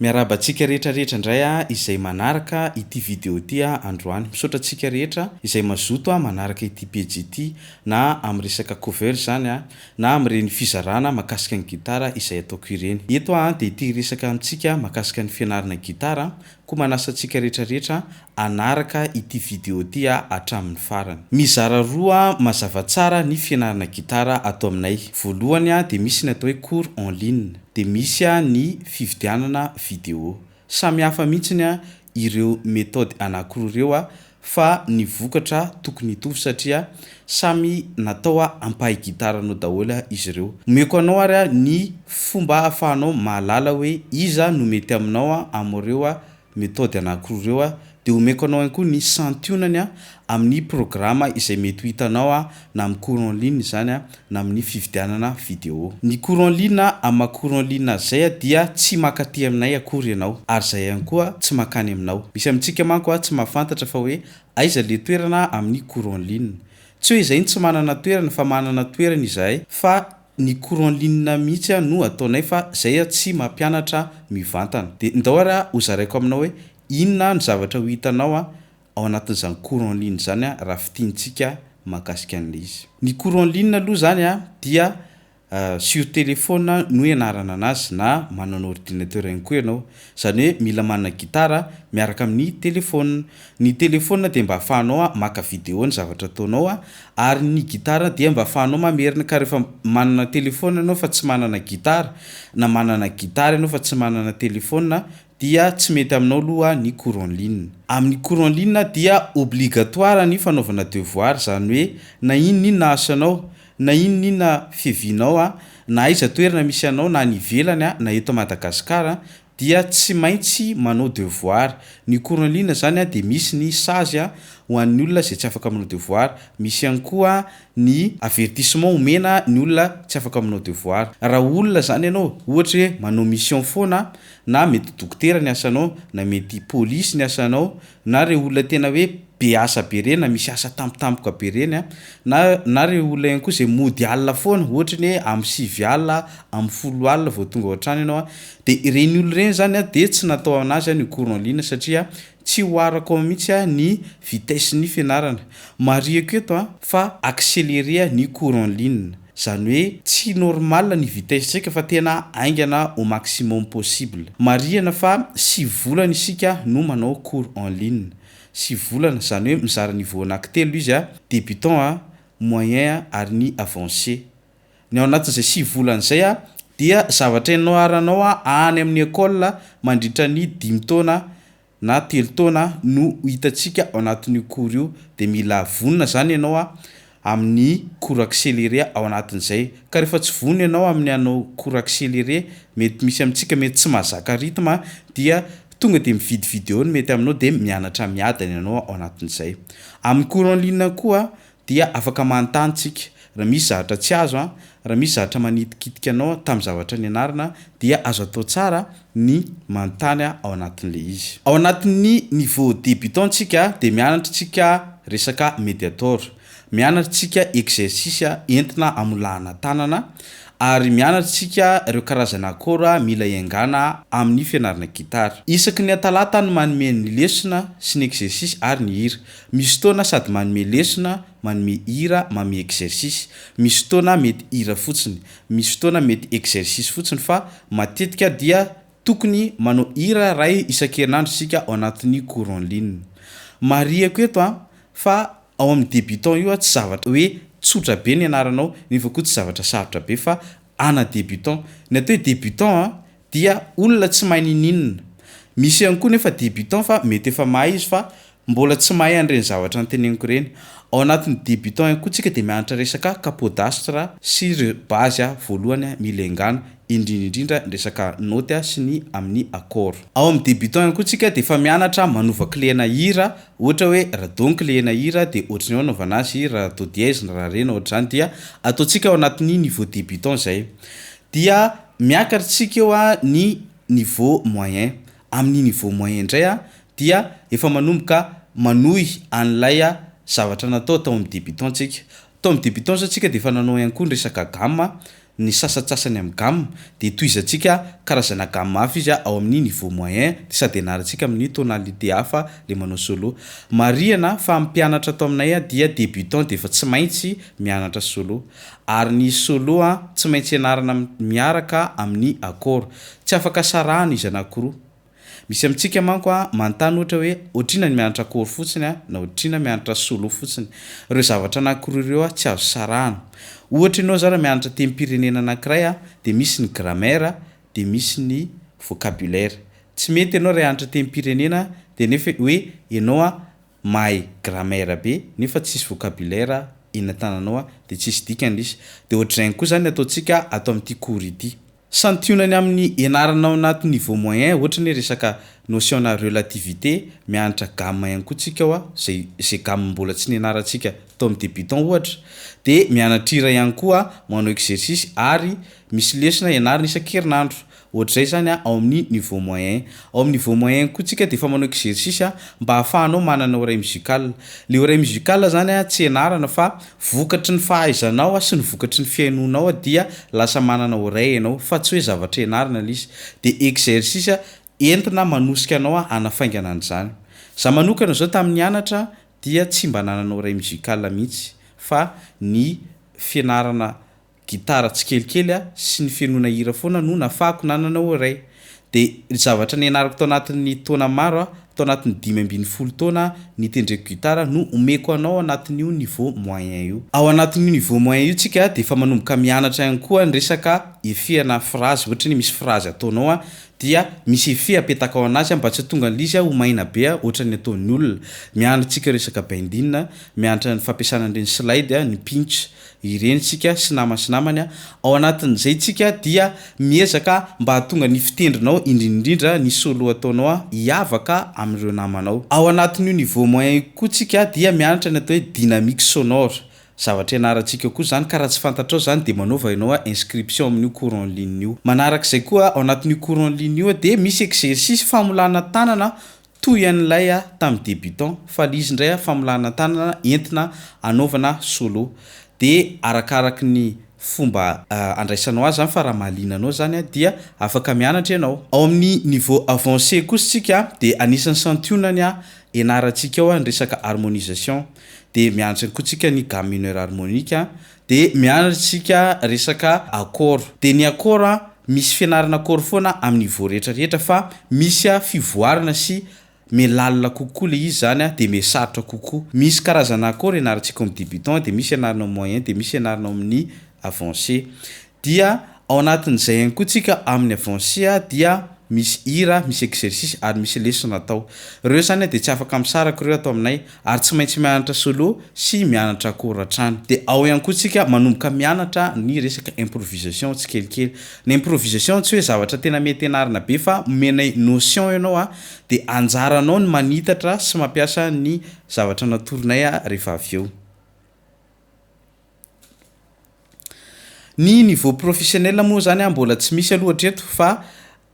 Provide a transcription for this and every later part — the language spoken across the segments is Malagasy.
Miarahaba antsika rehetra rehetra indray a izay manaraka ity video ity a androany. Misaotra antsika rehetra izay mazoto a manaraka ity pejy ity na amin'ny resaka cover izany a na amin'ireny fizarana mahakasika ny gitara izay ataoko ireny. Eto aho dia ity hiresaka amintsika mahakasika ny fianarana gitara koa manasa antsika rehetra rehetra hanaraka ity video ity hatramin'ny farany. Mizara roa mazava tsara ny fianarana gitara ato aminay. Voalohany dia misy ny atao hoe cours en ligne, dia misy ny fividianana video. Samy hafa mihitsy ireo méthode anankiroa ireo fa ny vokatra tokony hitovy satria samy natao hampahay gitara anao daholo izy ireo. Omeko anao ary ny fomba ahafahanao mahalala hoe iza no mety aminao amin'ireo méthode anankiroa ireo a, dia omeko anao ihany koa ny santionany a amin'ny programa izay mety ho hitanao a na amin'ny cours en ligne izany a na amin'ny fividianana vidéo. Ny cours en ligne amin'ny maha cours en ligne azy izay a dia tsy mankaty aminay akory ianao ary izay ihany koa tsy mankany aminao. Misy amintsika manko a tsy mahafantatra fa hoe aiza le toerana amin'ny cours en ligne. Tsy hoe izay no tsy manana toerana fa manana toerana izahay fa Ny cours en ligne mihitsy no ataonay fa zay tsy mampianatra mivantana. De ndao ary ho zaraiko aminao hoe inona no zavatra ho hitanao ao anatin'izany cours en ligne zany raha fintinitsika mahakasika an'ilay izy. Ny cours en ligne aloha zany dia sur téléphone no ianarana anazy na manana ordinateur ihany koa ianao. Zany hoe mila manana gitara miaraka amin'ny téléphone. Ny téléphone dia mba ahafahanao maka vidéo ny zavatra ataonao Ary ny gitara dia mba afahanao mamerina ka rehefa manana telephone ianao fa tsy manana gitara na manana gitara ianao fa tsy manana telephone dia tsy mety aminao aloha ny cours en ligne. Amin'ny cours en ligne dia obligatoire ny fanaovana devoir izany hoe na inona inona asanao na inona inona fiavianao na aiza toerana misy anao na any ivelany na eto Madagascar dia tsy maintsy manao devoir. Ny cours en ligne zany dia misy ny sazy ho an'ny olona izay tsy afaka manao devoir, misy ihany koa ny avertissement omena ny olona tsy afaka manao devoir. Raha olona zany ianao ohatra hoe manao mission foana na mety dokotera ny asanao na mety polisy ny asanao na reo olona tena hoe be asa be reny na misy asa tampotampoka be reny a, na na reo olona ihany koa zay mody alina foana ohatra ny hoe amin'ny sivy alina, amin'ny folo alina vao tonga ao an-trano ianao a, de ireny olona ireny zany a de tsy natao anazy ny cours en ligne satria tsy ho araka ao mihitsy a ny vitesse-n'ny fianarana. Marihiko eto a fa accélérer ny cours en ligne. Zany hoe tsy normal ny vitesse-tsika fa tena haingana au maximum possible. Marihana fa sivy volana isika no manao cours en ligne. Sivy volana, zany hoe mizara niveau anaky telo izy a, débutant a, moyen a ary ny avancé. Ny ao anatin'izay sivy volana izay a dia zavatra ianaranao any amin'ny école mandritra ny dimy taona na telo taona no hitantsika ao anatin'io cours io de mila vonona zany ianao a amin'ny cours accéléré ao anatin'izay ka rehefa tsy vonona ianao amin'ny hanao cours accéléré mety misy amintsika mety tsy mahazaka rythme dia tonga de mividy vidéo no mety aminao de mianatra miadana ianao ao anatin'izay. Amin'ny cours en ligne koa dia afaka manontany tsika raha misy zavatra tsy azo a, raha misy zavatra manitikitika anao tamin'ny zavatra nianarana dia azo atao tsara ny manontany ao anatin'le izy. Ao anatin'ny niveau débutant tsika de mianatra tsika resaka médiator, mianatra tsika exercice entina amolahana tanana ary mianatra tsika ireo karazana accord mila iangana amin'ny fianarana gitara. Isaky ny atalata no manome ny lesona sy ny exercice ary ny hira. Misy fotoana sady manome lesona, manome hira, manome exercice. Misy fotoana mety hira fotsiny, misy fotoana mety exercice fotsiny fa matetika dia tokony manao hira ray isan-kerinandro isika ao anatin'ny cours en ligne. Marihako eto a fa ao amin'ny débutant io a tsy zavatra hoe tsotra be ny anaranao nefa koa tsy zavatra sarotra be fa ana débutant. Ny atao hoe débutant a dia olona tsy mahay ninoninona. Misy ihany koa nefa débutant fa mety efa mahay izy fa mbola tsy mahay an'ireny zavatra noteneniko ireny. Ao anatin'ny débutant ihany koa tsika de mianatra resaka capodastre sy ireo base voalohany mila iangana indrindra indrindra ny resaka naoty sy ny amin'ny accord. Ao amin'ny débutant ihany koa tsika de efa mianatra manova clé-na hira ohatra hoe raha do ny clé-na hira de ohatran'ny hoe anaovana azy raha do dièse na raha ré na ohatr'izany dia ataontsika ao anatin'ny niveau débutant zay. Dia miakatra tsika eo a ny niveau moyen. Amin'ny niveau moyen indray a dia efa manomboka manohy an'ilay zavatra natao tao amin'ny débutant tsika. Tao amin'ny débutant zao tsika de efa nanao ihany koa ny resaka gamme. ny sasantsasany amin'ny gamme de tohizantsika karazana gamme hafa izy a ao amin'ny niveau moyen de sady ianarantsika amin'ny tonalité hafa le manao solo. Marihana fa mpianatra ato aminay a dia débutant de efa tsy maintsy mianatra solo ary ny solo a tsy maintsy ianarana miaraka amin'ny accord, tsy afaka sarahana izy anankiroa. Misy amintsika manko a manontany ohatra hoe ohatrinona ny mianatra accord fotsiny a na ohatrinona mianatra solo fotsiny. Reo zavatra anankiroa ireo a tsy azo sarahana. Ohatra ianao zao raha mianatra tenim-pirenena anankiray a de misy ny grammaire de misy ny vocabulaire. Tsy mety ianao raha hianatra tenim-pirenena de nefa hoe ianao a mahay grammaire be nefa tsisy vocabulaire eny an-tànanao a de tsisy dikany le izy. De ohatr'izay ihany koa zany ataontsika ato amin'ity cours ity. Santionany amin'ny ianarana ao anaty niveau moyen ohatra ny hoe resaka notion-na relativité, mianatra gamme ihany koa tsika ao a zay zay gamme mbola tsy nianarantsika tao am'débutant ohatra de mianatra hira ihany koa, manao exercice ary misy lesona ianarana isan-kerinandro, ohatr'izay zany a ao amin'ny niveau moyen. Ao am'niveau moyen koa tsika de efa manao exercice a mba ahafahanao manana oreille musicale, le oreille musicale zany a tsy ianarana fa vokatry ny fahaizanao a sy ny vokatry ny fihainoanao a dia lasa manana oreille ianao fa tsy hoe zavatra ianarana le izy de exercice entina manosika anao a hanafaingana an'zany. Za manokana zao tamin'ny nianatra dia tsy mba nanana oreille musicale mihitsy fa ny fianarana gitara tsikelikely a sy ny fihainoana hira foana no nahafahako nanana oreille de ny zavatra nianarako tao anatin'ny taona maro a, tao anatin'ny 15 taona nitendreko gitara no omeko anao anatin'io niveau moyen io. Ao anatin'io niveau moyen io tsika de efa manomboka mianatra ihany koa ny resaka effet ana phrase ohatra ny hoe misy phrase ataonao a dia misy effet apetakao anazy a mba tsy hahatonga an'le izy a ho maina be a ohatran'ny ataon'ny olona. Mianatra tsika resaka bending, mianatra ny fampiasana an'ireny slide a, ny pinch ireny tsika sy nama sy namany a. Ao anatin'izay tsika dia miezaka mba hahatonga ny fitendrinao indrindrindrindra ny solo ataonao a hiavaka am'ireo namanao. Ao anatin'io niveau moyen io koa tsika dia mianatra ny atao hoe dynamique sonore, zavatra ianarantsika koa zany ka raha tsy fantatrao zany de manaova ianao a inscription amin'io cours en ligne io. Manarak'izay koa ao anatin'io cours en ligne io a de misy exercice famolahana tanana toy an'ilay a tamin'ny débutant fa le izy indray a famolahana tanana entina anaovana solo de arakaraky ny fomba andraisanao azy zany fa raha mahaliana anao zany a dia afaka mianatra ianao. Ao amin'ny niveau avancé kosa tsika de anisan'ny santionany a ianarantsika ao a ny resaka harmonisation de mianatra koa tsika ny gamme mineure harmonique de mianatra tsika resaka accord de ny accord a misy fianarana accord foana amin'ny niveau rehetrarehetra fa misy a fivoarana sy mihalalina kokoa le izy zany a de mihasarotra kokoa. Misy karazana accord ianarantsika ao am'débutant de misy ianarana ao moyen de misy ianarana ao amin'ny avancé dia ao anatin'izay ihany koa tsika amin'ny avancé a dia misy hira, misy exercice ary misy lesona atao. Reo zany a de tsy afaka misaraka reo atao aminay ary tsy maintsy mianatra solo sy mianatra accord hatrany. De ao ihany koa tsika manomboka mianatra ny resaka improvisation tsikelikely. Ny improvisation tsy hoe zavatra tena mety ianarana be fa omenay notion ianao a de anjaranao ny manitatra sy mampiasa ny zavatra natoronay a rehefa avy eo. Ny niveau professionnel moa zany a mbola tsy misy aloha hatreto fa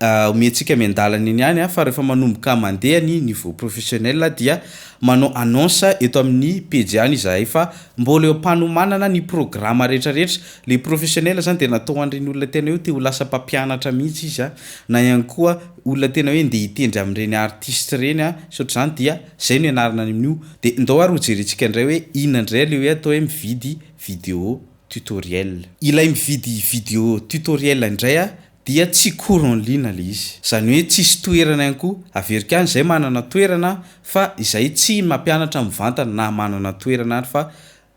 omentsika miandalana eny ihany a fa rehefa manomboka mandeha ny niveau professionnel dia manao annonce eto amin'ny pejy ihany izahay fa mbola eo am-panomanana ny programme rehetrarehetra. Le professionnel zany de natao ho an'ireny olona tena hoe te ho lasa mpampianatra mihitsy izy a na ihany koa olona tena hoe ndeha hitendry amin'ireny artiste reny a sy ohatr'izany dia zay no ianarana amin'io. De ndao ary ho jerentsika indray hoe inona indray le hoe atao hoe mividy vidéo tutoriel. Ilay mividy vidéo tutoriel indray a dia tsy cours en ligne le izy, zany hoe tsisy toerana ihany koa, averiko ihany zay manana toerana fa izay tsy mampianatra mivantana na manana toerana ary fa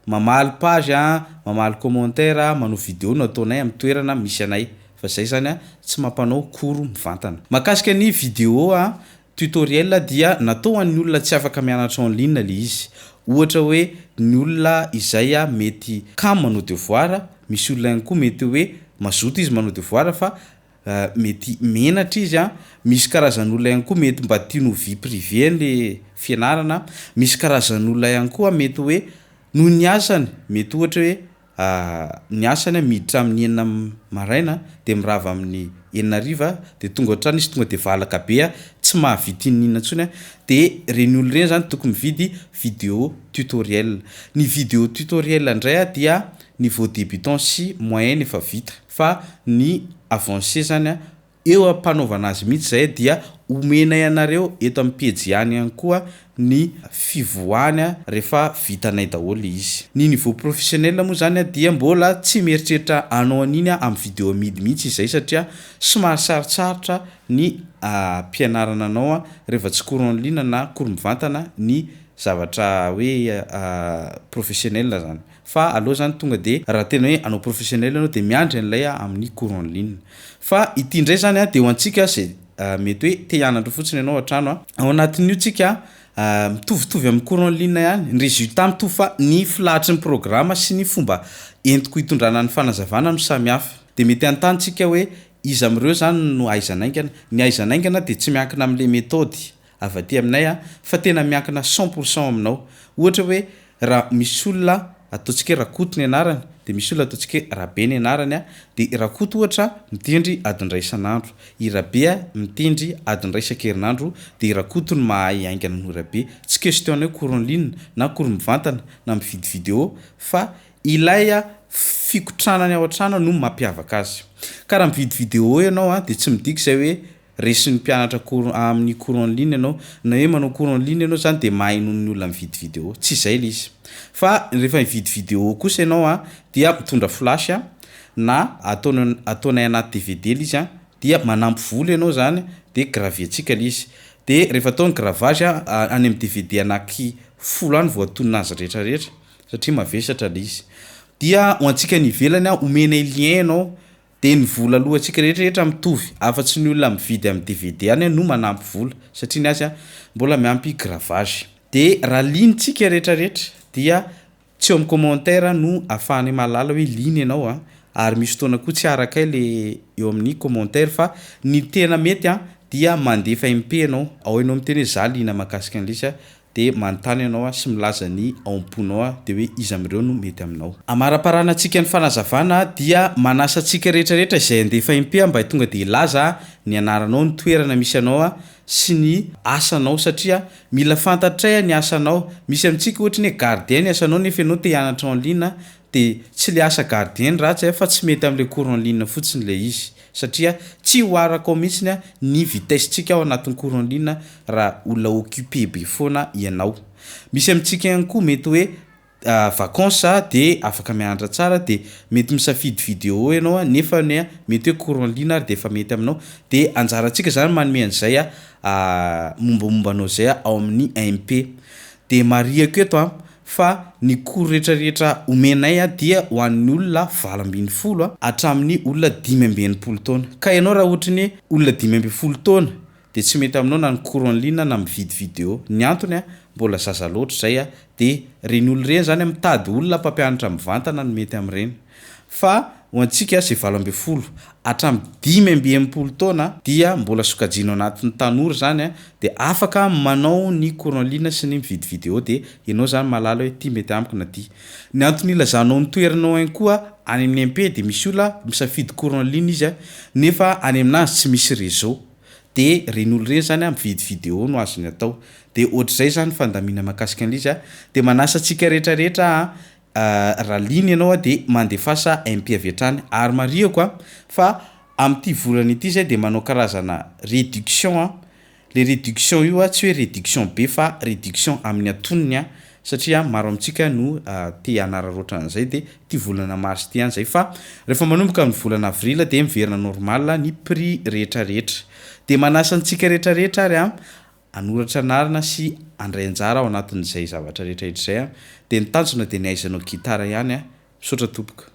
mamaly page a, mamaly commentaire, manao vidéo no ataonay am'toerana misy anay fa zay zany a tsy mampanao cours mivantana. Mahakasika ny vidéo a tutoriel dia natao ho an'ny olona tsy afaka mianatra en ligne le izy, ohatra hoe ny olona izay a mety kamo manao devoir, misy olona ihany koa mety hoe mazoto izy manao devoir fa mety menatra izy a, misy karazan'olona ihany koa mety mba tiany ho vie privée le fianarana, misy karazan'olona ihany koa mety hoe noho ny asany mety ohatra hoe ny asany a miditra amin'ny 6 maraina de mirava amin'ny 6 hariva de tonga an-trano izy tonga de valaka be a tsy mahavita n'inon'inona intsony a de reny olo reny zany tokony mividy vidéo tutoriel. Ny vidéo tutoriel indray a dia niveau débutant sy moyen efa vita fa ny avancé zany a eo am-panaovana azy mihitsy zay, dia omenay anareo eto am'pejy ihany ihany koa ny fivoahany a rehefa vitanay daholo le izy. Ny niveau professionnel moa zany a dia mbola tsy mieritreritra hanao an'iny a am'vidéo amidy mihitsy izay satria somary sarotsarotra ny ampianarana anao a rehefa tsy cours en ligne na cours mivantana ny zavatra hoe professionnel zany, fa aleo zany tonga de raha tena hoe hanao professionnel anao de miandry an'lay a amin'ny cours en ligne. Fa ity ndray zany a de ho antsika zay mety hoe te hianatra fotsiny ianao an-trano a, ao anatin'io tsika mitovitovy am'cours en ligne ihany, ny résultat mitovy fa ny filahatry ny programme sy ny fomba entiko hitondrana ny fanazavana no samy hafa. De mety hanontany tsika hoe iza am'reo zany no ahaizana haingana? Ny ahaizana haingana de tsy miankina am'le méthode avy aty aminay a fa tena miankina 100 % aminao. Ohatra hoe raha misy olona ataontsika hoe Rakoto ny anarany de misy olona ataontsika hoe Rabe ny anarany a, de Rakoto ohatra mitendry adiny iray isan'andro, i Rabe a mitendry adiny iray isan-kerinandro, de i Rakoto no mahay haingana noho Rabe. Tsy question ny hoe cours en ligne na cours mivantana na mividy vidéo fa ilay a fikotranany ao an-trano no mampiavaka azy. Ka raha mividy vidéo ianao a de tsy midika zay hoe resin'ny mpianatra cours amin'ny cours en ligne ianao na hoe manao cours en ligne ianao zany de mahay noho ny olona mividy vidéo, tsy zay le izy, fa rehefa mividy vidéo kosa ianao a dia mitondra flash a na ataona ataonay anaty DVD le izy a, dia manampy vola ianao zany de graventsika le izy, de rehefa atao ny gravage a any am'DVD anaky 10 any vao antonona azy rehetrarehetra satria mavesatra le izy. Dia ho antsika any ivelany a omenay lien ianao de ny vola alohantsika rehetrarehetra mitovy afa-tsy ny olona mividy am'DVD any a no manampy vola satria ny azy a mbola miampy gravage. De raha liantsika rehetrarehetra dia tsy eo am'commentaire no ahafahanay mahalala hoe liana ianao a, ary misy fotoana koa tsy arakay le eo amin'ny commentaire fa ny tena mety a dia mandefa MP ianao, ao ianao miteny hoe za liana mahakasika an'le izy a de manontany ianao a sy milaza ny ao am-ponao a de hoe iza am'ireo no mety aminao. Amaraparana antsika ny fanazavana dia manasa antsika rehetrarehetra izay andefa MP mba tonga de hilaza ny anaranao, ny toerana misy anao a sy ny asanao satria mila fantatray ny asanao. Misy amintsika ohatry ny hoe gardien ny asanao nefa ianao te hianatra en ligne de tsy le asa gardien no ratsy a fa tsy mety am'le cours en ligne fotsiny le izy satria tsy ho arakao mihitsiny a ny vitesse-ntsika ao anatin'ny cours en ligne raha olona occupé be foana ianao. Misy amintsika ihany koa mety hoe vacance de afaka mianatra tsara de mety misafidy vidéo ianao a nefany a mety hoe cours en ligne ary de efa mety aminao, de anjarantsika zany manome an'zay a mombamomba anao zay a ao amin'ny MP. De marihako eto a fa ny cours rehetrarehetra omenay a dia ho an'ny olona 18 a hatramin'ny olona 65 taona, ka ianao raha ohatry ny hoe olona 15 taona de tsy mety aminao na ny cours en ligne na mividy vidéo, ny antony a mbola zaza loatra zay a, de reny olo reny zany a mitady olona mpampianatra mivantana no mety am'ireny, fa ho antsika zay 18 hatramin'ny 65 taona dia mbola sokajiana ao anatin'ny tanora zany a de afaka manao ny cours en ligne sy ny mividy vidéo, de ianao zany mahalala hoe ty mety amiko na ty. Ny antony ilazanao ny toeranao ihany koa any amin'ny MP de misy olona misafidy cours en ligne izy a nefa any aminazy tsy misy réseau, de reny olo reny zany a mividy vidéo no azony atao, de ohatr'izay zany fandamina mahakasika an'le izy a. De manasa antsika rehetrarehetra a raha liana ianao a de mandefasa MP avy hatrany, ary marihako a fa am'ty volana ity zay de manao karazana réduction a, le réduction io a tsy hoe réduction be fa réduction amin'ny antonony a satria maro amintsika no te hanararaotra an'zay, de ty volana mars ty ihany zay fa rehefa manomboka amin'ny volana avril de miverina normal ny prix rehetrarehetra. De manasa antsika rehetrarehetra ary a hanoratra anarana sy handray anjara ao anatin'izay zavatra rehetrarehetra zay a, de ny tanjona de ny ahaizanao gitara ihany a. Misaotra tompoko.